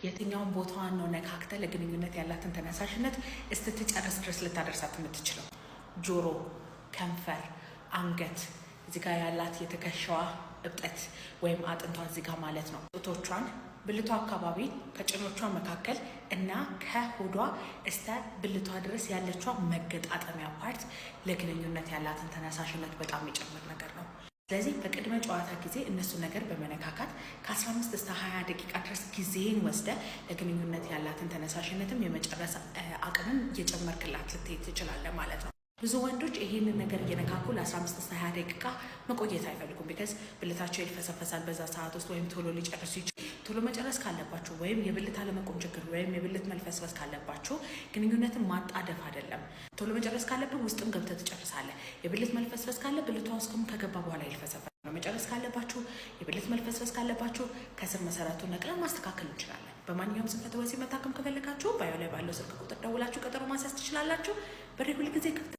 የትኛውን ቦታዋን ነው ነካክተ ለግንኙነት ያላትን ተነሳሽነት እስክትጨርስ ድረስ ልታደርሳት የምትችለው? ጆሮ፣ ከንፈር፣ አንገት፣ እዚህ ጋር ያላት የትከሻዋ እብጠት ወይም አጥንቷ እዚህ ጋር ማለት ነው። ጡቶቿን፣ ብልቷ አካባቢ ከጭኖቿ መካከል እና ከሆዷ እስተ ብልቷ ድረስ ያለቿ መገጣጠሚያ part ለግንኙነት ያላትን ተነሳሽነት በጣም የሚጨምር ነገር ነው። ስለዚህ በቅድመ ጨዋታ ጊዜ እነሱን ነገር በመነካካት ከ15 እስከ 20 ደቂቃ ድረስ ጊዜን ወስደ ለግንኙነት ያላትን ተነሳሽነትም የመጨረስ አቅምም እየጨመርክላት ልትሄድ ትችላለህ ማለት ነው። ብዙ ወንዶች ይሄንን ነገር እየነካኩ ለ15 እስከ 20 ደቂቃ መቆየት አይፈልጉም። Because ብልታቸው ይልፈሰፈሳል በዛ ሰዓት ውስጥ ወይም ቶሎ ሊጨርሱ ይችላል። ቶሎ መጨረስ ካለባችሁ ወይም የብልት አለመቆም ችግር ወይም የብልት መልፈስፈስ ካለባችሁ ግንኙነትን ማጣደፍ አይደለም። ቶሎ መጨረስ ካለብህ ውስጥም ገብተህ ትጨርሳለህ። የብልት መልፈስፈስ ካለ ብልቷ ውስጥም ከገባ በኋላ ይልፈሰፈሳል። መጨረስ ካለባችሁ፣ የብልት መልፈስፈስ ካለባችሁ ከስር መሰረቱ ነቅለን ማስተካከል እንችላለን። በማንኛውም ስንፈተ ወሲብ መታከም ከፈለጋችሁ bio ላይ ባለው ስልክ ቁጥር ደውላችሁ ቀጠሮ ማስያዝ ትችላላችሁ። በሬ ሁልጊዜ ክፍት